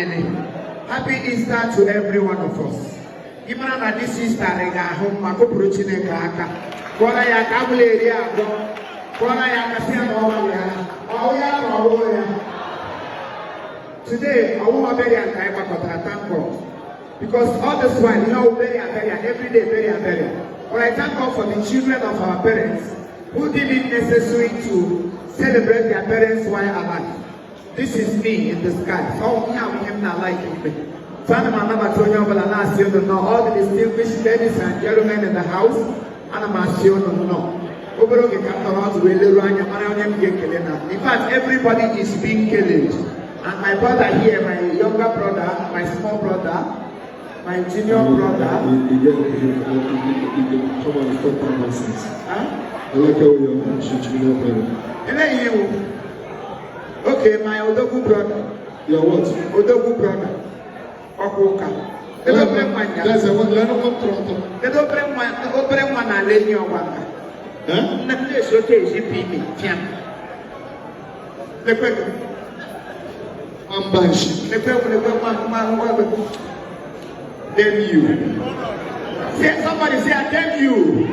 niile. Happy Easter to every one of us. Ị mara na this Easter ị ga-ahụ mma, kụpụrụ Chineke aka. Kụọrọ ya aka, abụla eri abụọ. Kụọrọ ya aka, sị ya na ọ gbalịala. Ọ ya ka ọ wụrụ ya. Today, ọwụwa burial ka anyị gbakọtara, thank God. Because all this while, burial, burial, every day, burial, burial. But I thank God for the children of our parents who deem it necessary to celebrate their parents while alive. This is me in disguise. Oh, yeah, we have not like me. So ana m anabata onye ọbụla na-asị unu nnọọ, all the distinguished ladies and gentlemen in the house, ana m asị unu nnọọ. Obere oge ka m nọrọ ọdụ wee leruo anya mara onye m ga-ekele na. In fact, everybody is being killed. And my brother here, my younger brother, my small brother, my junior brother. You get, come on, stop that nonsense. Huh? I like how you're junior brother. Eléyìí wo? Okay, my Odogwu brother. You're what? Odogwu brother. Ọkwa ụka. Kedu obere nwa nya? There's a one, you're not one trotto. Kedu obere nwa na-ala enyi ọgwa nka? Eh? Nne m na-esi oche ezipụ imi fiam. Lekwe gị. Ambanshi. Lekwe lekwe nwa nwa nwa gị. Damn you. Say, somebody say, "Damn you."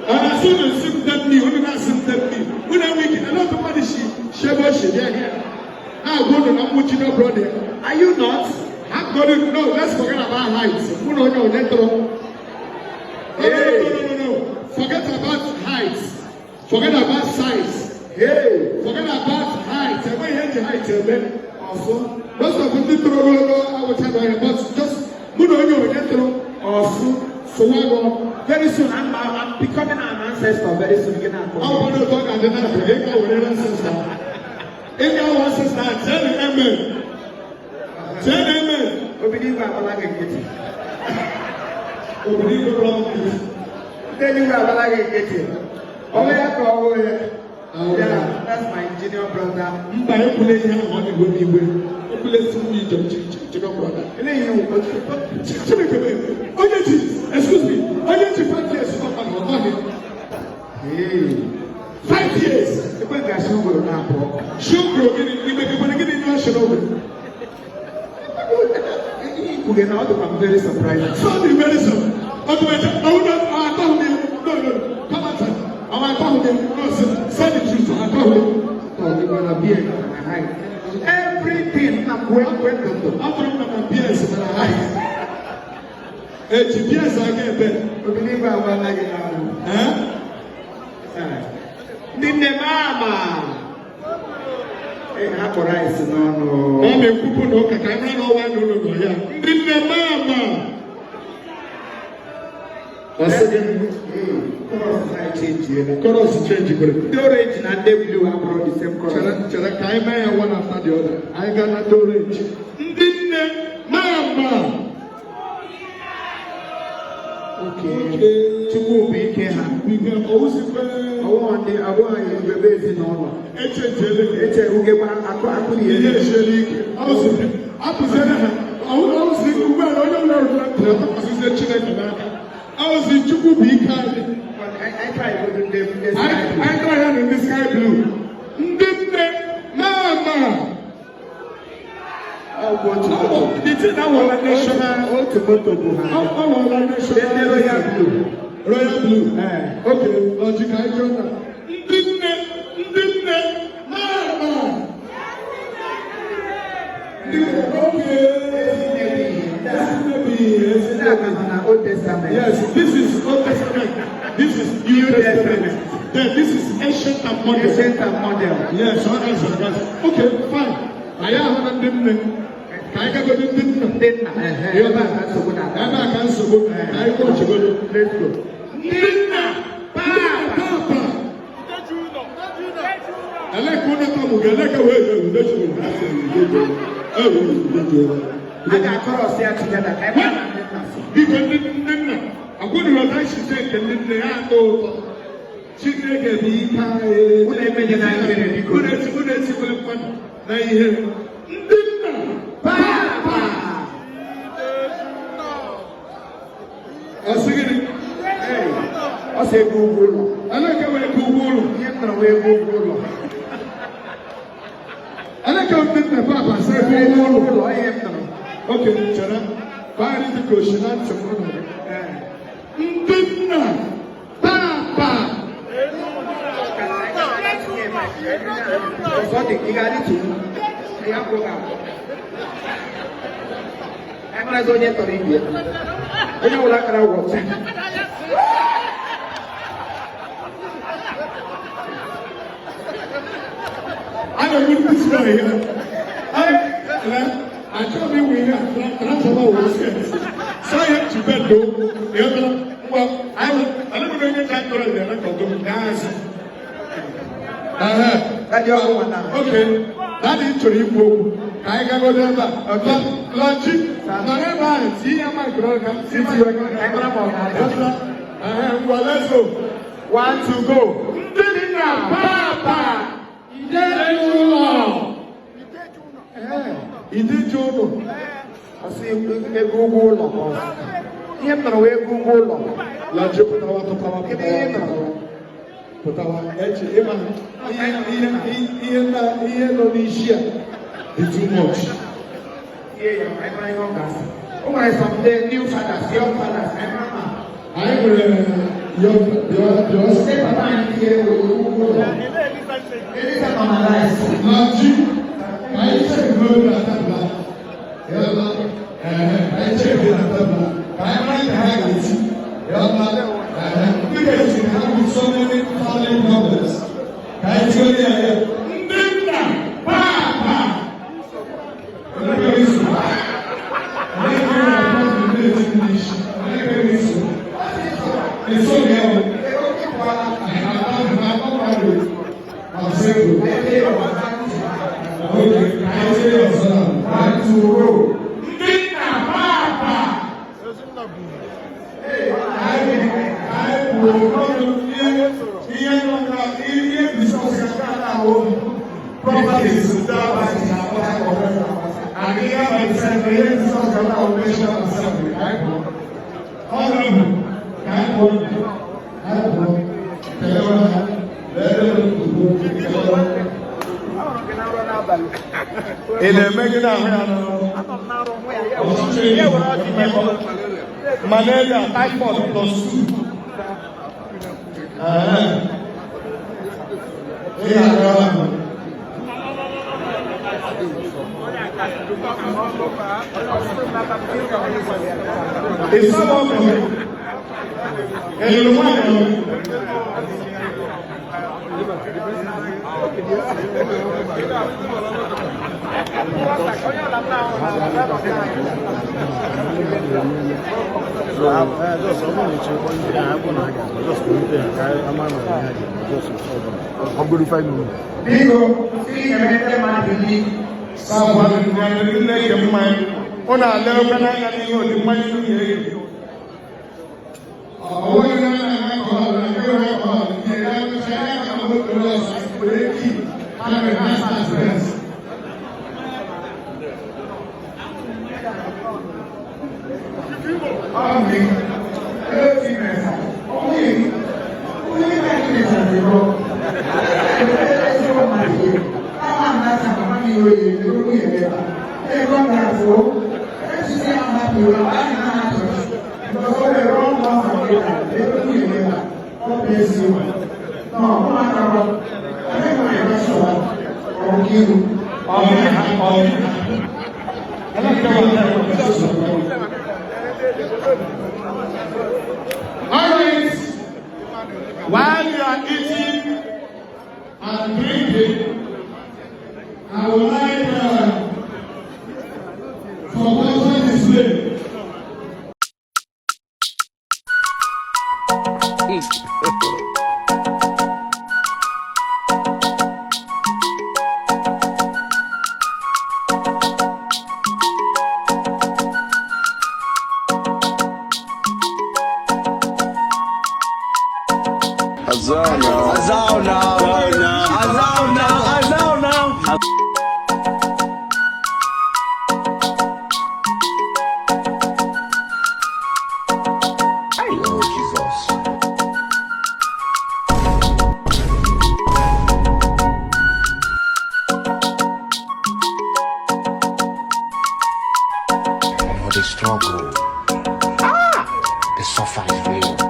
And as soon as you damn me, unu na-asị m damn me. Unu enweghị ike, a lot of mmadụ si shebe oshi bịa here. Na-agwa unu na mmụ junior brother. Are you not? I'm going to, no, let's forget about height. Unu onye onye tọrọ. No, no, no, no, no, no. Forget about height. Forget about size. Hey. Forget about height. Enweghị ihe eji height eme. Ọsụ. Most of ndị toro ogologo awụcha n'ọhịa, but just mụ na onye onye toro Ọsụ. sụwa gị ọnụ. Very soon, I'm becoming an ancestor. Very soon, gị na-akọ. Ọ bụrụ na otu ọ ga-adị na ndụ, ị ga-were ancestor. Ị ga-awụ ancestor, tie na amen. Tie na amen. Obido igwe agbala gị nkịtị. Obodo igwe bụrụ nkịtị. Ndị eluigwe agbala gị nkịtị. Ọ bụ ya ka ọ bụ ya. Yeah, that's my junior brother. Mba, ekwule ihe ahụ, ọ na-ewe m iwe. Ekwule si m ije junior brother. Eléyìí wò ó ti. Chineke mee, onye ji, excuse me, onye ji 5 years ọ ma na ọ nọghị. Hey. 5 years. Ekwe ga-asị ụgụrụ na-apụ ọkụ. Shukru gịnị imekekwere gịnị nye ọchị n'oge. Ihe ikwuge na ọ dịkwa m very surprising. So the very soon. Ọdụmẹjẹ, ọwụ na atọhụ gị. No, no, come outside. Ọwụ atọhụ gị. No, say the truth, atọhụ gị. Ọ dịkwa na beard na height. Everything na kwe kwe ndụndụ. Ọ bụrụ na ma PS mara height. Eji PS aga ebe. Obido igwe agbala gị n'ọrụ. Eh? Ndị nne m ama. Ee, ha kpọrọ anyị si n'ọnụ. Ọ na-ekwupụ na ụka ka anyị mara na ọnwa n'ụlọ nọ ya. Ndị nne m ama. Ọ sị gị Chorus anyị chenjiela. Chorus change kwere. Ndị orange na ndị blue abụrụ the same color. Chere chere ka anyị mee ya one after the other. Anyị gaa na ndị orange. Ndị nne mama. Okay. Chukwu bụ ike ha. Ike owusikwe. Ọwọ́ ndị ọwọ́ ugegbe ezinụlọ. Echenjele. Eche ugegbe akụ akụ na Ihe ihe. esiela ike. Ọwụzi apụziere ha. Ọwụzi ugbu a na onye ọbụla ruru ntị atụkwasịzie Chineke n'aka. Ọwụzi Chukwu bụ ike anyị. Anyị try godu ndị Anyị anyị tara ya na ndị sky blue. Ndị nne mama. Ọgwụ otu moto. The thing awọla national. Otu moto bụ ha. Awọla national. Ndị royal blue. Royal blue. Eh. Okay, lọji ka anyị jụọ na. Ndị nne, ndị nne, mama. Ndị okay. Ezinne bụ ihe, Ndị ezinne a bụ ka ihe. nọ na Old Testament. Yes, this is Old Testament. This is New Testament. Then this is ancient and modern. Ancient and modern. Yes, ọ ga-azụ agazi. Okay, fine. Anyị ahụ na ndị nne. Ka anyị gagodo ndị nna. Ndị nna. Ehe, ebe a ka nsogbu na-abịa. Ebe a ka nsogbu. Ka anyị kpọchigodo. Let's go. Ndị nna. Papa. Papa. Eleka unu tọmụ gị, eleka wee wee wee wee wee wee. A ga-akọrọ ya together ka ebe a na ndị nna so. Biko ndị nna, agwụnụrụ ọta nchite nke ndị nne ya atọ ụtọ. Chineke bụ ike anyị. Unu emenyela ihere, biko. Unu etikwala mmadụ na ihere. Ndị nna. Papa. Ọ sị gịnị? Hey, ọ sị ego ụgwọ ụlọ. Eleka wee ego ụgwọ ụlọ. Ihe m nọrọ wee ego ụgwọ ụlọ. Eleka ndị nna papa sị ego ụgwọ ụlọ. Ụlọ ihe m nụrụ. Oke, chere. Baịrị dị ka oshi na ntị m nọ gị. Ndị nna papa. Ọzọ dị ị ga-adị tụ ya kwụ ga abụ. Amarazi onye tọrọ ibe ya. Onye ọbụla akara ụgwọ ọcha. A na-enwe ndị si na ihe. Achọghị m inwe ihe a transfer wụ skirt. Saa ihe m ji bend okwu. Ịghọtara? Ngwa, anyị anaghị onye ka tọrọ ya na ka ọgụ m gaa azụ. Ehe. Daddy ọgwụ nwa na. Okay, daddy chọrọ ikwu okwu ka anyị gagodo ebe a. Lọchi, nọrọ ebe ahụ, tinye ya mic n'ọnụ ka m tinye ya Ka anyị mara ma ọ ga-ada. Ehe, ngwa, let's go. One to go. Ndị nna papa ideji ụlọ. Ideji ụlọ. Ọsị ego ụgwọ ụlọ ka ọ. Ihe m nụrụ wee ego ụgwọ ụlọ. Lọchi, pụtawa, pụtawa, Kedu ihe ị pụtawa. nụrụ? Pụtawa, eche, ịma ihe ihe ihe na ihe nọ n'isi a dị too much. Ihe ya, anyị mara ihe ọ ga-asị. O nwere some ndị new fathers, young fathers, anyị mara ma. Anyị nwere young young Sị papa anyị tinye ego ụgwọ ụlọ. Elisa nọ na rice. Lọchi, ka anyị check n'oge na tabla. Yọla, ehe, ka anyị check na tabla. Ka anyị mara nke ha ga-eti. Yọla, ehe, ndị ga-esi ha bụ so many family problems. Ka anyị tinye ya ya. Ndị nna papa. Onye ga-eso? Onye ga-eso? Onye ga-eso? Eso ya bụ. Ego ịkwala. I'm single. Ebe ịrọ na ntị. Okay, ka anyị tinye ya ọzọ na. One to go. Ndị nna papa. Anyị kwuru ọnụ ihe ihe nọ na ihe discuss ka a na-awụ properties ndị abalị na akpọta and ihe abalị sị ihe discuss ka a na-awụ national assembly. Ka anyị kwuru honorable, ka anyị kwuru, ka anyị kwuru kelewe ha lere ugbo kelewe. Ị na-eme gị n'ahụ ya n'ọrụ ọchịchị malaria, typhoid plus two. Ee. Ị ga-agara ahụ. Ịsaba ọkụ elu nwanyị ọrụ. Just ọ bụrụ na ịchọrọ ndị ahụ akwụ na aga, just kpọlite ya ka ama na ya ga just ọgụrụ 5 minutes. Biko, ndị na-eme ndị mmadụ ndị Sabụ ndị na-eke mmanya. Ụnụ ala ebe n'anya n'ihe odi mmanya unu ga-eri. Ọ bụghị na alcohol na nke alcohol nke ya ncha ya ka moto ọsọ were kii ha mere ha start. Ọmị, ebe mesa, ọmị, onye na-eme mesa dị bọ. All right. While you are eating and drinking, I would like for cultural display. Azal now. Azal now. Azal now. Azal now. The struggle. Ah! The suffer is real.